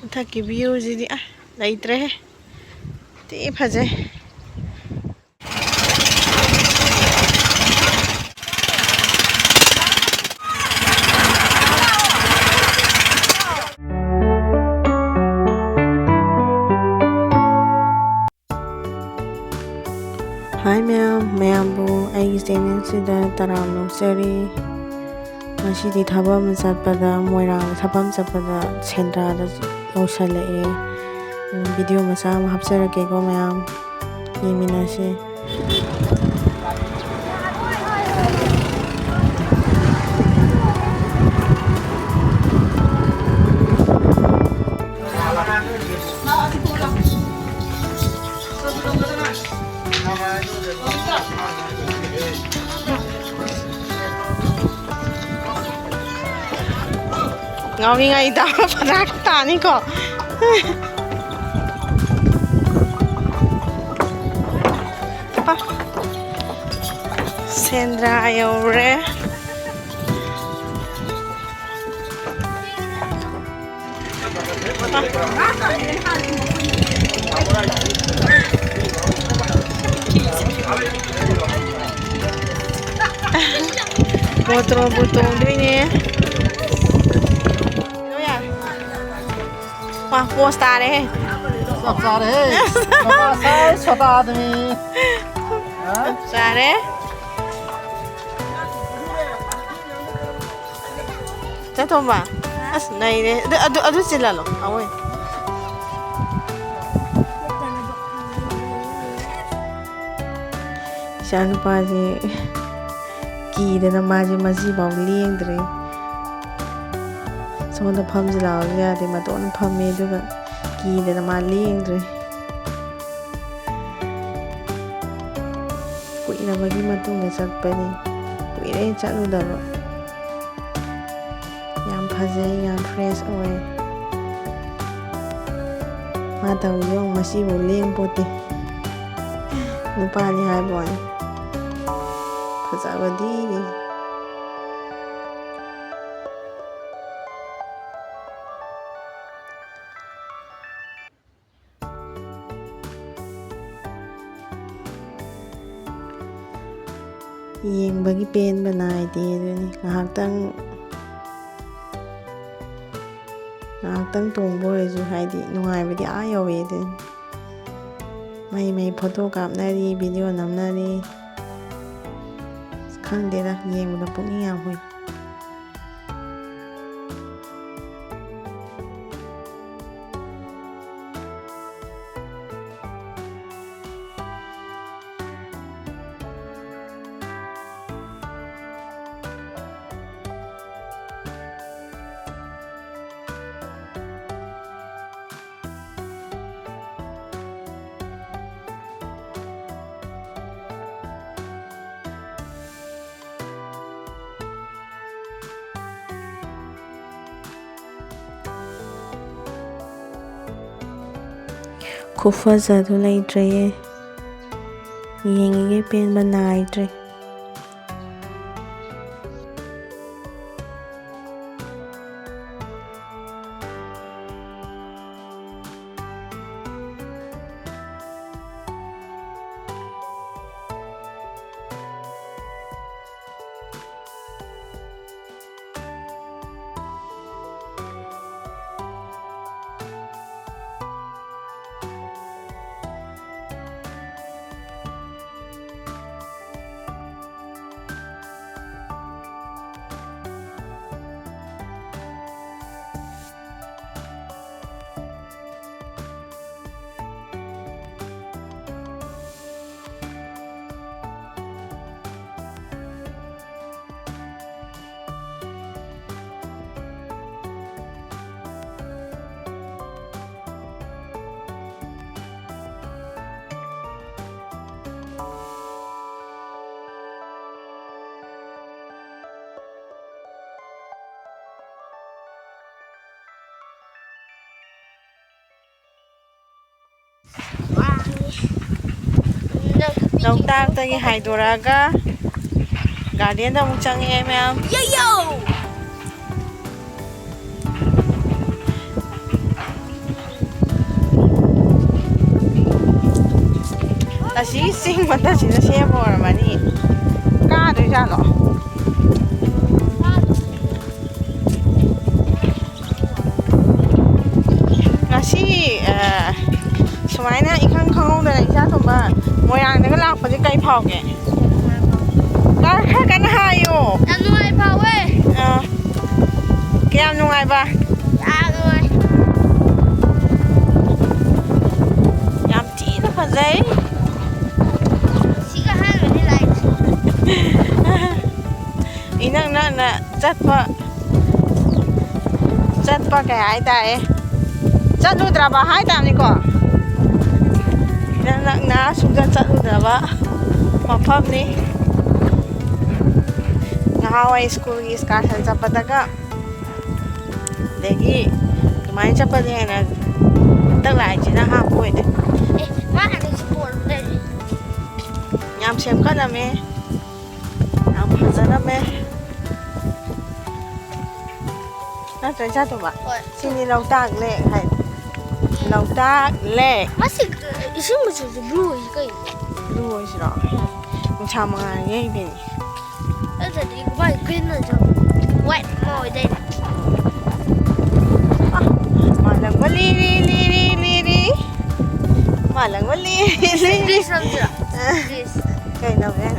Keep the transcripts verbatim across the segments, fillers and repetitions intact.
ꯃꯊꯛꯀꯤ ꯚ꯭ꯌꯨꯁꯤꯗꯤ ꯑ ꯂꯩꯇ꯭ꯔꯦꯍꯦ꯫ ꯊꯤ ꯐꯖꯩ꯫ ꯍꯥꯏ ꯃꯌꯥꯝ, ꯃꯌꯥꯝꯕꯨ ꯑꯩꯒꯤ ꯆꯦꯅꯦꯜꯁꯤꯗ ꯇꯔꯥꯝꯅ ꯑꯣꯛꯆꯔꯤ꯫ ꯉꯁꯤꯗꯤ ꯊꯕꯛ ꯑꯃ ꯆꯠꯄꯗ, ꯃꯣꯏꯔꯥꯡꯗ ꯊꯕꯛ ꯑꯃ ꯆꯠꯄꯗ ꯁꯦꯟꯗ꯭ꯔꯥꯗ ꯌꯧꯁꯜꯂꯛꯑꯦ꯫ ꯎꯝ, ꯚꯤꯗꯤꯑꯣ ꯃꯆꯥ ꯑꯃ ꯍꯥꯞꯆꯔꯛꯀꯦꯀꯣ ꯃꯌꯥꯝ, ꯌꯦꯡꯃꯤꯟꯅꯁꯤ꯫ ꯉꯥꯎꯔꯤꯉꯩꯗ ꯐꯔꯛ ꯇꯥꯅꯤꯀꯣ꯫ ꯁꯦꯟꯗ꯭ꯔꯥ ꯌꯧꯔꯦ꯫ ꯃꯣꯇꯣꯔꯕꯣꯠ ꯇꯣꯡꯗꯣꯏꯅꯦ꯫ ꯋꯥ, ꯄꯣꯁ ꯇꯥꯔꯦꯍꯦ꯫ ꯆꯞ ꯆꯥꯔꯦꯍꯦ꯫ ꯁꯣꯇꯥ ꯁꯥꯏ, ꯁꯣꯇꯥ ꯑꯗꯃꯤ꯫ ꯍꯥ? ꯆꯞ ꯆꯥꯔꯦ꯫ ꯆꯦ ꯇꯣꯝꯕ, ꯑꯁ, ꯅꯩꯔꯦ꯫ ꯑꯗꯨ, ꯑꯗꯨ, ꯑꯗꯨ ꯆꯤꯜꯍꯜꯂꯣ, ꯑꯋꯣꯏ꯫ ꯏꯆꯥꯅꯨꯄꯥꯁꯦ ꯀꯤꯗꯅ ꯃꯥꯁꯦ ꯃꯆꯤꯐꯥꯎ ꯂꯦꯡꯗ꯭ꯔꯦ꯫ ꯁꯣꯝꯗ ꯐꯝꯁꯤ ꯂꯥꯎꯁꯨ ꯌꯥꯗꯦ, ꯃꯇꯣꯟ ꯐꯝꯃꯦ, ꯑꯗꯨꯒ ꯀꯤꯗꯅ ꯃꯥ ꯂꯦꯡꯗ꯭ꯔꯦ꯫ ꯀꯨꯏꯔꯕꯒꯤ ꯃꯇꯨꯡꯗ ꯆꯠꯄꯅꯤ꯫ ꯀꯨꯏꯔꯦ ꯆꯠꯂꯨꯗꯕ꯫ ꯌꯥꯝ ꯐꯖꯩ, ꯌꯥꯝ ꯐ꯭ꯔꯦꯁ ꯑꯣꯏ꯫ ꯃꯥ ꯇꯧꯔꯤꯁꯦ ꯌꯦꯡꯉꯨ, ꯃꯁꯤꯕꯨ ꯂꯦꯡ ꯄꯣꯠꯇꯦ꯫ ꯅꯨꯄꯥꯅꯤ ꯍꯥꯏꯕ ꯋꯥꯅꯤ꯫ ꯐꯖꯕꯗꯤ꯫ ꯌꯦꯡꯕꯒꯤ ꯄꯦꯟꯕ ꯅꯥꯏꯗꯦ ꯑꯗꯨꯅꯤ꯫ ꯉꯥꯏꯍꯥꯛꯇꯪ ꯉꯥꯏꯍꯥꯛꯇꯪ ꯇꯣꯡꯕ ꯑꯣꯏꯔꯁꯨ, ꯍꯥꯏꯗꯤ, ꯅꯨꯡꯉꯥꯏꯕꯗꯤ ꯑꯥ ꯌꯧꯋꯦ ꯑꯗꯨꯅꯤ꯫ ꯃꯩ ꯃꯩ ꯐꯣꯇꯣ ꯀꯥꯞꯅꯔꯤ, ꯚꯤꯗꯤꯑꯣ ꯅꯝꯅꯔꯤ꯫ ꯑꯁ, ꯈꯪꯗꯦꯗ, ꯌꯦꯡꯕꯗ ꯄꯨꯛꯅꯤꯡ ꯌꯥꯝ ꯍꯨꯏ꯫ ꯈꯨꯐꯖꯗꯨ ꯂꯩꯇ꯭ꯔꯦꯌꯦ꯫ ꯌꯦꯡꯉꯤꯒꯩ ꯄꯦꯟꯕ ꯅꯥꯏꯗ꯭ꯔꯦ꯫ ꯂꯣꯛꯇꯥꯛꯇꯒꯤ ꯍꯥꯏꯗꯣꯔꯛꯑꯒ ꯒꯥꯔꯗꯦꯟꯗ ꯑꯃꯨꯛ ꯆꯪꯉꯛꯑꯦ, ꯃꯌꯥꯝ꯫ ꯑꯁꯤ ꯆꯤꯡ ꯃꯊꯛꯁꯤꯗ ꯁꯦꯝꯕ ꯑꯣꯏꯔꯝꯃꯅꯤ꯫ ꯀꯥ ꯂꯩꯖꯥꯠꯂꯣ? ꯉꯁꯤ, ꯑ, ꯁꯨꯃꯥꯏꯅ ꯏꯈꯪ ꯈꯪꯍꯧꯗꯅ ꯏꯆꯥ ꯇꯣꯝꯕ ꯃꯣꯏꯔꯥꯡꯗꯒ ꯂꯥꯛꯄꯁꯦ ꯀꯩ ꯐꯥꯎꯒꯦ? ꯈꯔ, ꯈꯔ ꯀꯟꯅ ꯍꯥꯏꯌꯣ꯫ ꯌꯥꯝ ꯅꯨꯡꯉꯥꯏ ꯐꯥꯎꯋꯦ꯫ ꯑ, ꯀꯌꯥꯝ ꯅꯨꯡꯉꯥꯏꯕ? ꯌꯥꯝ ꯅꯨꯡꯉꯥꯏ꯫ ꯌꯥꯝ ꯊꯤꯅ ꯐꯖꯩ꯫ ꯁꯤꯒ ꯑꯍꯥꯟꯕꯅꯤ ꯂꯥꯛꯏꯁꯦ꯫ ꯏꯅꯛ ꯅꯛꯅ ꯆꯠꯄ, ꯆꯠꯄ ꯀꯩ ꯍꯥꯏꯇꯥꯔꯦ, ꯆꯠꯂꯨꯗ꯭ꯔꯕ ꯍꯥꯏꯇꯥꯔꯅꯤꯀꯣ꯫ ꯏꯅꯛ ꯅꯛꯅ ꯁꯨꯡꯆꯠ ꯆꯠꯂꯨꯗ꯭ꯔꯕ ꯃꯐꯝꯅꯤ꯫ ꯉꯍꯥꯟꯋꯥꯏ ꯁ꯭ꯀꯨꯜꯒꯤ excursion ꯆꯠꯄꯗꯒ, ꯑꯗꯒꯤ ꯑꯗꯨꯃꯥꯏꯅ ꯆꯠꯄꯗꯤ ꯍꯦꯟꯅ ꯍꯟꯗꯛ ꯂꯥꯛꯏꯁꯤꯅ ꯑꯍꯥꯟꯕ ꯑꯣꯏꯗꯣꯏ꯫ ꯑꯦ, ꯃꯥ ꯍꯥꯟꯅꯁꯨ ꯄꯣꯠ ꯂꯩꯔꯦ꯫ ꯌꯥꯝ ꯁꯦꯝꯒꯠꯂꯝꯃꯦ꯫ ꯌꯥꯝ ꯐꯖꯔꯝꯃꯦ꯫ ꯅꯠꯇ꯭ꯔ ꯏꯆꯥ ꯇꯣꯝꯕ? ꯍꯣꯏ꯫ ꯁꯤꯅꯤ ꯂꯣꯛꯇꯥꯛ lake ꯍꯥꯏ꯫ ꯂꯣꯛꯇꯥꯛ lake꯫ ꯃꯁꯤ ꯏꯁꯤꯡ ꯃꯆꯨꯁꯦ blue ꯑꯣꯏꯁꯤ ꯀꯩꯅꯣ? Blue ꯑꯣꯏꯁꯤꯔꯣ? ꯅꯨꯡꯁꯥ ꯃꯉꯥꯜꯅ ꯌꯩꯕꯩꯅꯦ꯫ ꯅꯠꯇ꯭ꯔꯗꯤ ꯀꯃꯥꯏ green ꯑꯣꯏꯗꯣꯏꯅꯣ? White ꯑꯃ ꯑꯣꯏꯗꯣꯏꯅꯦ꯫ ꯑ, ꯃꯥꯂꯪꯕ ꯂꯤꯔꯤ, ꯂꯤꯔꯤ, ꯂꯤꯔꯤ꯫ ꯃꯥꯂꯪꯕ ꯂꯤꯔꯤ, ꯂꯤꯔꯤ꯫ Dance ꯇꯧꯁꯤꯔꯣ? ꯑ꯫ Dance꯫ ꯀꯩꯗꯧꯒꯦ?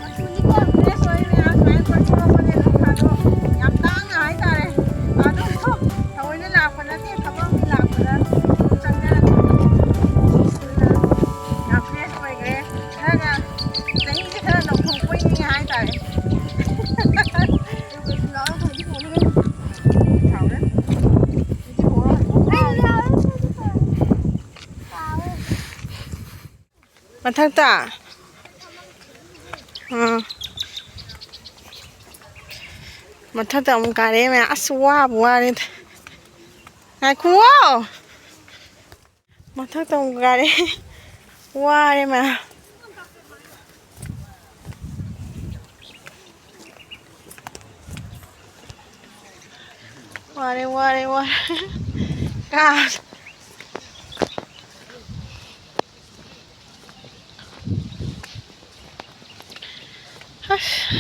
ꯃꯆꯨꯅꯤꯀꯣ, fresh ꯑꯣꯏ ꯃꯌꯥꯝ ꯁꯨꯃꯥꯏꯅ ꯀꯣꯏꯊꯣꯔꯛꯄꯁꯦ ꯅꯨꯡꯁꯥꯗꯣ ꯌꯥꯝ ꯇꯥꯡꯅ ꯍꯥꯏꯇꯥꯔꯦ꯫ ꯑꯗꯣ ꯊꯑꯣꯏꯅ ꯂꯥꯛꯄ ꯅꯠꯇꯦ, ꯊꯕꯛ ꯑꯃꯒꯤ ꯂꯥꯛꯄꯗ ꯆꯪꯖꯔꯛꯄꯅꯦ꯫ ꯌꯥꯝ fresh ꯑꯣꯏꯈ꯭ꯔꯦ꯫ ꯈꯔꯒ ꯆꯍꯤꯁꯦ ꯈꯔ ꯅꯧꯊꯣꯛꯄꯣꯏ ꯅꯤꯡꯉꯦ ꯍꯥꯏꯇꯥꯔꯦ꯫ ꯃꯊꯛꯇ꯫ ꯑꯥ꯫ ꯃꯊꯛꯇ ꯑꯃꯨꯛ ꯀꯥꯔꯛꯑꯦ ꯃꯌꯥꯝ꯫ ꯑꯁ, ꯋꯥꯕꯨ ꯋꯥꯔꯦꯗ꯫ ꯉꯥꯏꯈꯨꯋꯣ꯫ ꯃꯊꯛꯇ ꯑꯃꯨꯛ ꯀꯥꯔꯛꯑꯦ꯫ ꯋꯥꯔꯦ ꯃꯌꯥꯝ꯫ ꯋꯥꯔꯦ, ꯋꯥꯔꯦ, ꯋꯥꯔꯦ꯫ ꯀꯥ꯫ ꯑꯁ꯫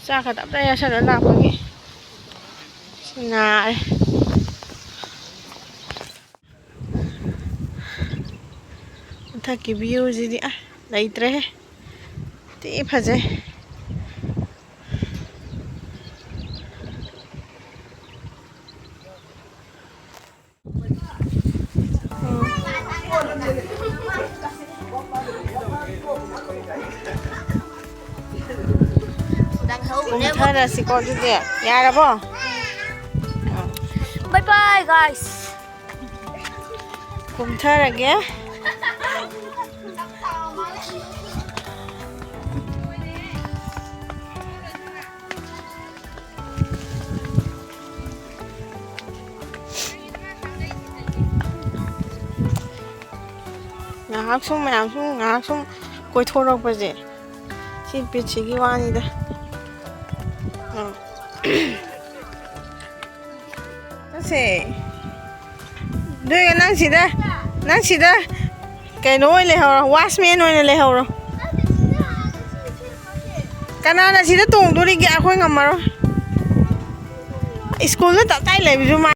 ꯆꯥꯛꯀ ꯇꯞ ꯇꯥꯏ ꯆꯥꯁꯜꯂ ꯂꯥꯛꯄꯒꯤ ꯅꯥꯔꯦ꯫ ꯃꯊꯛꯀꯤ view ꯁꯤꯗꯤ ꯑ ꯂꯩꯇ꯭ꯔꯦꯍꯦ꯫ ꯊꯤ ꯐꯖꯩ꯫ ꯀꯨꯝꯊꯔꯁꯤꯀꯣ ꯑꯗꯨꯗꯤ꯫ ꯌꯥꯔꯕꯣ? Bye bye, guys. ꯀꯨꯝꯊꯔꯒꯦ꯫ ꯉꯥꯏꯍꯥꯛ ꯁꯨꯝ, ꯃꯌꯥꯝ ꯁꯨꯝ, ꯉꯥꯏꯍꯥꯛ ꯁꯨꯝ ꯀꯣꯏꯊꯣꯔꯛꯄꯁꯦ, ꯁꯤ ꯕꯤꯠꯁꯤꯒꯤ ꯋꯥꯅꯤꯗ꯫ ꯑꯥ꯫ ꯆꯠꯁꯦ꯫ ꯑꯗꯨꯒ ꯅꯪ ꯁꯤꯗ, ꯅꯪ ꯁꯤꯗ ꯀꯩꯅꯣ ꯑꯣꯏꯅ ꯂꯩꯍꯧꯔꯣ, watchman ꯑꯣꯏꯅ ꯂꯩꯍꯧꯔꯣ꯫ ꯀꯅꯥꯅ ꯁꯤꯗ ꯇꯣꯡꯗꯣꯔꯤꯒꯦ? ꯑꯩꯈꯣꯏ ꯉꯝꯃꯔꯣꯏ꯫ ꯁ꯭ꯀꯨꯜꯗ ꯇꯞꯇꯥꯏ ꯂꯩꯕꯁꯨ ꯃꯥ